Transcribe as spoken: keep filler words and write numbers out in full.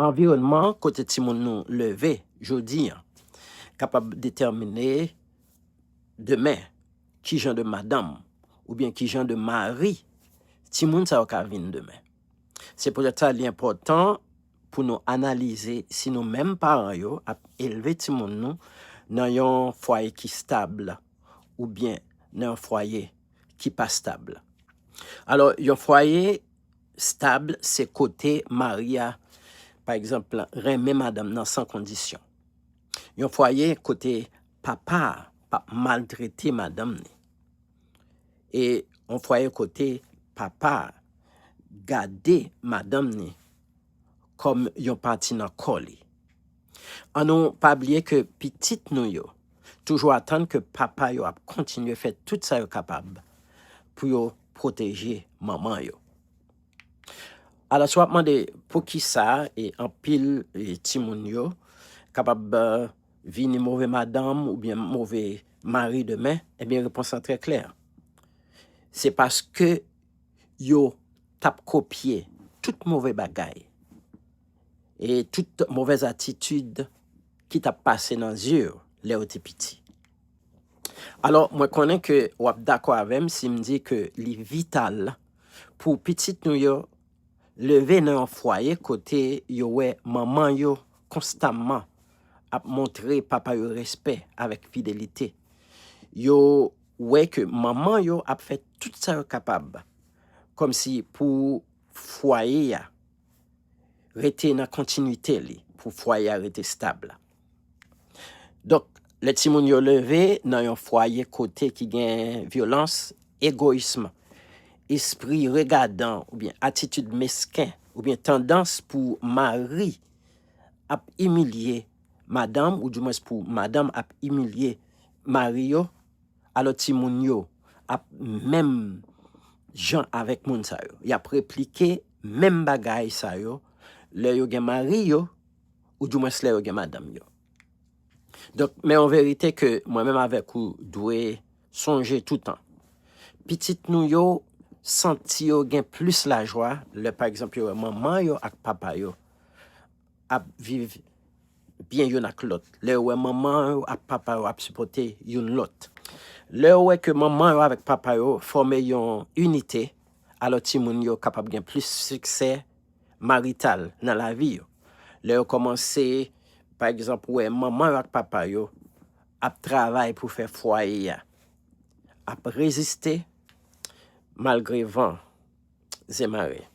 Anviwònman kote timoun nou leve jodi a kapab detèmine demen ki jan de madanm oubyen ki jan de mari timoun sa yo ka vin demen. Se poutèt sa li enpòtan pou nou analize si nou menm paran yo ap elve timoun nou nan yon fwaye ki stab oubyen nan yon fwaye ki pa stab. Alò, yon fwaye stab se kote mari a, pa egzanp, renmen madanm nan san kondisyon. Yon fwaye kote papa a p ap maltrete madanm ni. E yon fwaye kote papa a gade madanm ni kòm yon pati nan kò li. An nou pa bliye ke pitit nou yo toujou atann ke papa yo ap kontinye fè tout sa yo kapab pou yo pwoteje manman yo. Alò, si w ap mande poukisa e anpil e timoun yo kapab eh, vini move madanm oubyen move mari demen, ebyen, repons lan trè klè. Se paske yo t ap kopye tout move bagay e tout movèz atitid ki t ap pase nan zye yo lè yo te piti. Alò, mwen konnen ke w ap dakò avè m si m di ke li vital pou pitit nou yo leve nan yon fwaye kote yo wè manman yo konstamman ap montre papa yo respè avèk fidelite. Yo wè ke manman yo ap fè tout sa yo kapab, kòmsi pou fwaye a rete nan kontinite li, pou fwaye a rete stab. Donk, lè timoun yo leve nan yon fwaye kote ki gen vyolans, egoyis, espri regadan oubyen atitid mesken oubyen tandans pou mari ap imilye madanm, oudimwens pou madanm ap imilye mari yo, alò timoun yo ap menm jan avèk moun sa yo. Y ap replike menm bagay sa yo lè yo gen mari yo, oudimwens lè yo gen madanm yo. Donk, men yon verite ke mwen menm avèk ou dwe sonje toutan. Pitit nou yo santi yo gen plis lajwa lè, pa egzanp, yo wè manman yo ak papa yo ap viv byen youn ak lòt. Lè yo wè manman yo ak papa yo ap sipòte youn lòt. Lè yo wè ke manman yo avèk papa yo fòme yon inite, alò timoun yo kapab gen plis siksè marital nan lavi yo. Lè yo kòmanse, pa egzanp, wè manman yo ak papa yo ap travay pou fè fwaye a, ap reziste malgre van, zen mare.